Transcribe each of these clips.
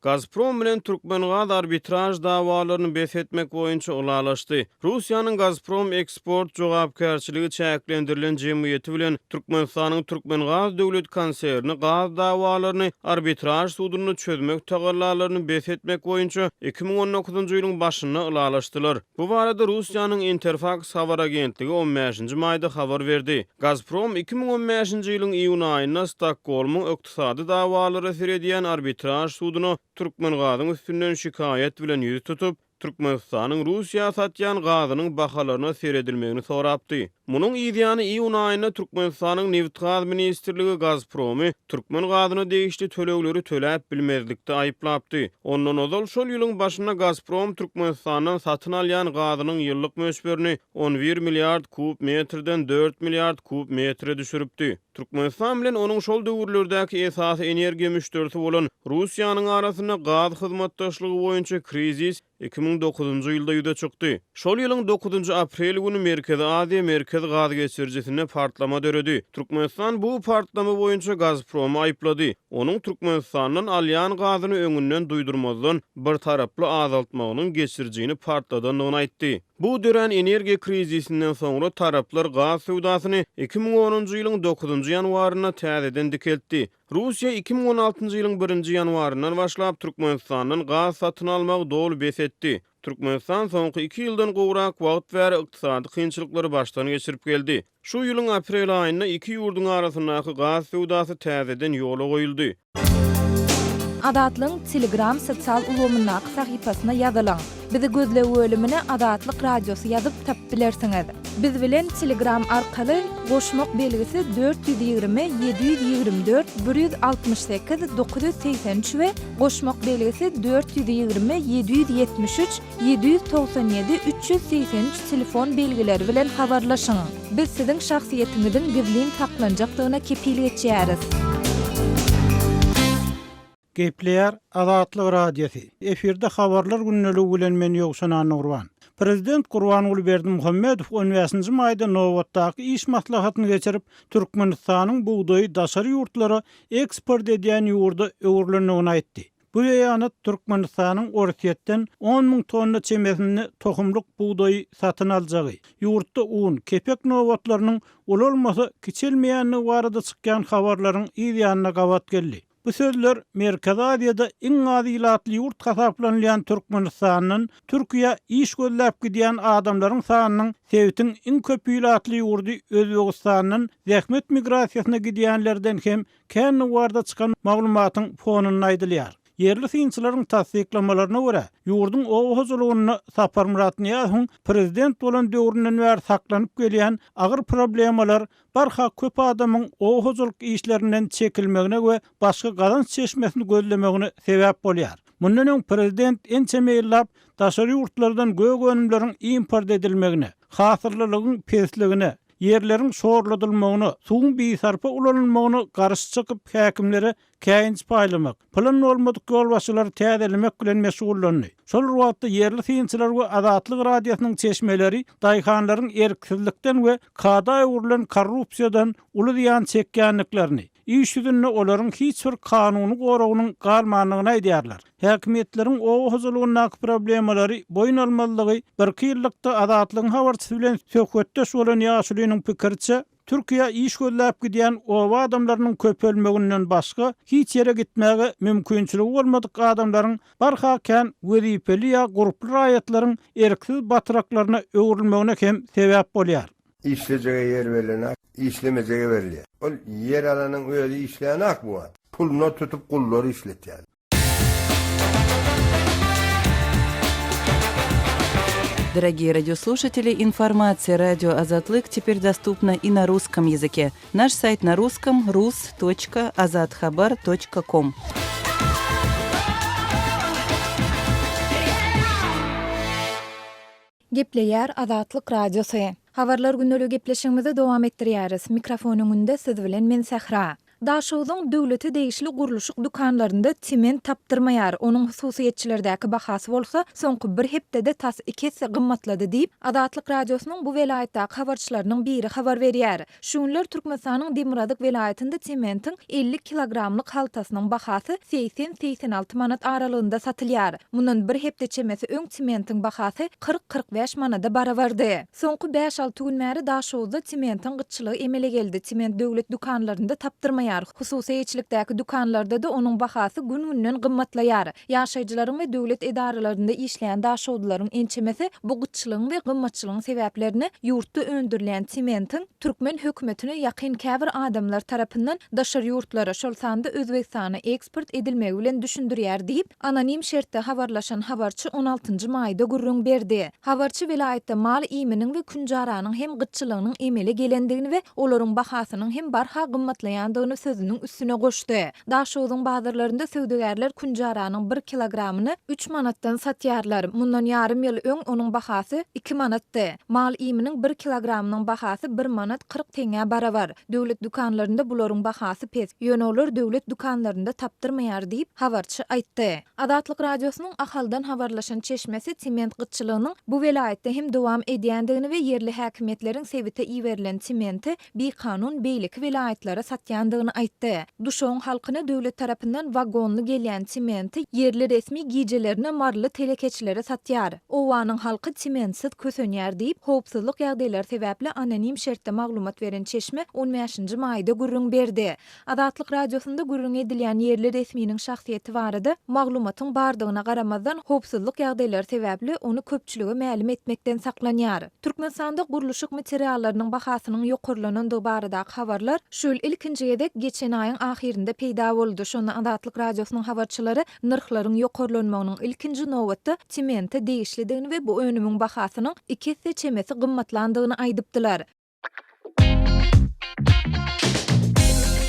Gazprom bilen Türkmengaz arbitraž dawalaryny bes etmek boýunça ylalaşdy. Russiýanyň Gazprom Eksport jogapkärçiligi çäklendirilen jemgyýeti bilen Türkmenistanyň Türkmengaz döwlet konserni gaz dawalaryny arbitraž sudunda çözmek tagallalaryny bes etmek boýunça 2019-njy ýylyň başynda ylalaşdylar. Bu barada Russiýanyň Interfaks habar agentligi on bäşinji maýda habar berdi. Gazprom 2015-nji ýylyň iýun aýynda Stokgolmyň ykdysady dawalara seredýän arbitraž suduna Türkmengazyň üstünden şikaýat bilen ýüz tutup, Türkmenistanyň Russiýa satýan gazynyň bahalaryna seredilmegini sorapdy. Munuň yzýany iýun aýynda Türkmenistanyň Nebitgaz ministrligi Gazpromy türkmen gazyna degişli tölegleri töläp bilmezlikde aýyplapdy. Ondan ozal şol ýylyň başynda Gazprom Türkmenistandan satyn alýan gazynyň ýyllyk möçberini 11 milliard kub metrden dört milliard kub metre düşüripdi. Türkmenistan bilen onuň şol döwürlerdäki esasy energiýa müşderisi bolan Russiýanyň arasynda gaz hyzmatdaşlygy boýunça krizis 2009-njy ýylda ýüze çykdy. Şol ýylyň dokuzynjy aprel güni Merkezi Aziýa Merkez gaz geçirijisinde partlama döredi. Türkmenistan bu partlama boýunça Gazpromy aýyplady. Onuň Türkmenistandan alýan gazyny öňünden duýdurmazdan birtaraply azaltmagynyň geçirijini partladandygyny aýtdy. Bu dörän energiýa krizisinden soňra taraplar gaz söwdasyny 2010-njy ýylyň dokuzynjy ýanwarynda täzeden dikeltdi. Russiýa 2016-njy ýylyň birinji ýanwaryndan başlap Türkmenistandan gaz satyn almagy doly bes etdi. Türkmenistan soňky iki ýyldan gowrak wagt bäri ykdysady kynçylyklary başdan geçirip geldi. Şu ýylyň aprel aýynda iki ýurduň arasyndaky gaz söwdasy täzeden ýola goýuldy. Azatlygyň Telegram sosial ulgamyndaky sahypasyna ýazylyň. Bizi gözleg bölümine Azatlyk Radiosy ýazyp tapyp bilersiňiz. Biz bilen Telegram arkaly goşmak belgisi 420 724 168 983 we goşmak belgisi 420 773 797 383 telefon belgileri bilen habarlaşyň. Biz siziň şahsyýetiňiziň gizlin saklanjakdygyna kepil geçýäris. Gepleýär Azatlyk Radiosy. Efirde Habarlar gündeligi bilen men Ýowşan Annagurban. Prezident Gurbanguly Berdimuhamedow on bäşinji maýda nobatdaky iş maslahatyny geçirip, Türkmenistanyň bugdaýy daşary ýurtlara eksport edýän ýurda öwrülendigini aýtdy. Bu beýanat Türkmenistanyň Orsýetden on müň tonna çemesinde tohumlyk bugdaýy satyn aljagy, ýurtda un, kepek nobatlarynyň ulalmasa kiçelmeýändigi barada çykýan habarlaryň yz ýanyna gabat geldi. Bu sözler Merkezi Aziýada iň az ilatly ýurt hasaplanylýan Türkmenistandan Türkiýä iş gözläp gidýän adamlaryň sanynyň sebitiň iň köp ilatly ýurdy Özbegistandan zähmet migrasiýasyna gidýänlerden hem Kän barada çykan maglumatyň fonunda aýdylýar. Ýerli synçylaryň tassyklamalaryna görä, ýurduň oba hojalygynda Saparmyrat Nyýazowyň prezident bolan döwründen bäri saklanyp gelýän agyr problemalar barha köp adamyň oba hojalyk işlerinden çekilmegine we başga gazanç çeşmesini gözlemegine sebäp bolýar. Mundan öň prezident ençeme ýyllap daşary ýurtlardan gök önümleriň import edilmegine, hasyllylygyň pesligine, ýerleriň şorladylmagyna, suwuň bisarpa ulanylmagyna garşy çykyp, häkimlere käýinç paýlamak, pylan bolmadyk ýolbaşçylary täzelemek bilen meşgullandy. Şol bir wagtda, ýerli synçylar we Azatlyk Radiosynyň çeşmeleri daýhanlaryň erksizlikden we kada öwrülen korrupsiýadan uly zyýan çekýändiklerini, Iş ýüzünde olaryň hiç bir kanuny goragynyň galmandygyny aýdýarlar. Häkimiýetleriň oba hojalygyndaky problemalary boýun almazlygy birki ýyllykda Azatlygyň habarçysy bilen söhbetdeş bolan ýaşulynyň pikiriçe, Türkiýä iş gözläp gidýän oba adamlarynyň köpelmeginden başga hiç ýere gitmäge mümkinçiligi bolmadyk adamlaryň barha kän wezipeli ýa gurply raýatlaryň erksiz batraklaryna öwrülmegine hem sebäp bolýar. Işlejege ýer berlenak, işlemejege berilýär. Ol ýer alanyň özi işlänak bu wagt. Puluna tutup gullary işletýär. Дорогие радиослушатели, информация радио Азатлык теперь доступна и на русском языке. Наш сайт на русском rus.azathabar.com. Gepleýär Azatlyk Radiosy. Habarlar gündeligi gepleşigimizi dowam etdirýäris. Mikrofon öňünde siz bilen men Sähra. Daşogzuň döwlete degişli gurluşyk dükanlarynda sement tapdyrmaýar, onuň hususyýetçilerdäki bahasy bolsa soňky bir hepdede tas iki esse gymmatlady diýip, Azatlyk Radiosynyň bu welaýatdaky habarçylarynyň biri habar berýär. Şu günler Türkmenistanyň demirgazyk welaýatynda sementiň 50 kilogramlyk haltasynyň bahasy 80-86 manat aralygynda satylýar. Mundan bir hepde çemesi öň sementiň bahasy 40-45 manada barabardy. Soňky bäş-alty gün bäri Daşoguzda sementiň gytçylygy emele geldi. Sement döwlet dükanlarynda tapdyrmaýar. Hususy eýeçilikdäki dükanlarda-da onuň bahasy gün-günden gymmatlaýar. Ýaşaýjylaryň we döwlet edaralarynda işleýän daşoguzlylaryň ençemesi bu gytçylygyň we gymmatçylygyň sebäplerini ýurtda öndürilýän sementiň türkmen hökümetine ýakyn käbir adamlar tarapyndan daşary ýurtlara, şol sanda Özbegistana eksport edilmegi bilen düşündirýär diýip, Anonim şertde habarlaşan habarçy on altynjy maýda gürrüň berdi. Habarçy welaýatda mal iýminiň we künjaranyň hem gytçylygynyň emele gelendigini we olaryň bahasynyň hem barha gymmatlaýandygyny sözüniň üstüne goşdy. Daşogzuň bazarlarynda söwdagärler künjaranyň bir kilogramyny üç manatdan satýarlar. Mundan ýarym ýyl öň onuň bahasy iki manatdy. Mal iýminiň bir kilogramynyň bahasy bir manat 40 teňňä barabar. Döwlet dükanlarynda bularyň bahasy pes, ýöne olar döwlet dükanlarynda tapdyrmaýar diýip, habarçy aýtdy. Azatlyk Radiosynyň Ahaldan habarlaşan çeşmesi sement gytçylygynyň bu welaýatda hem dowam edýändigini we ýerli häkimiýetleriň sebite iberilen sementi bikanun beýleki welaýatlara satýandygyny aýtdy. Duşagyň halkyna döwlet tarapyndan wagonly gelýän sementi ýerli resmi gijelerine maryly telekeçilere satýar. Obanyň halky sementsiz kösenýär diýip, howpsuzlyk ýagdaýlary sebäpli anonim şertde maglumat beren çeşme on bäşinji maýda gürrüň berdi. Azatlyk Radiosynda gürrüňi edilýän ýerli resminiň şahsyýeti barada maglumatyň bardygyna garamazdan, howpsuzlyk ýagdaýlary sebäpli ony köpçülige mälim etmekden saklanýar. Türkmenistanda gurluşyk materiallarynyň bahasynyň ýokarlanandygy baradaky habarlar şu ýyl ilkinji gezek geçen aýyň ahyrynda peýda boldy. Şonda Azatlyk Radiosynyň habarçylary nyrhlaryň ýokarlanmagynyň ilkinji nobatda semente degişlidigini we bu önümiň bahasynyň iki esse çemesi gymmatlandygyny aýdypdylar.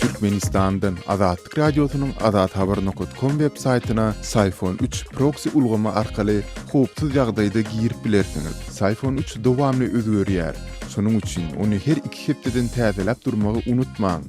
Türkmenistandan Azatlyk Radiosynyň azathabar nokat kom web saýtyna Syfon üç proksi ulgamy arkaly howpsuz ýagdaýda girip bilersiňiz. Syfon üç dowamly özgerýär. Şonuň üçin ony her iki hepdeden täzeläp durmagy unutmaň.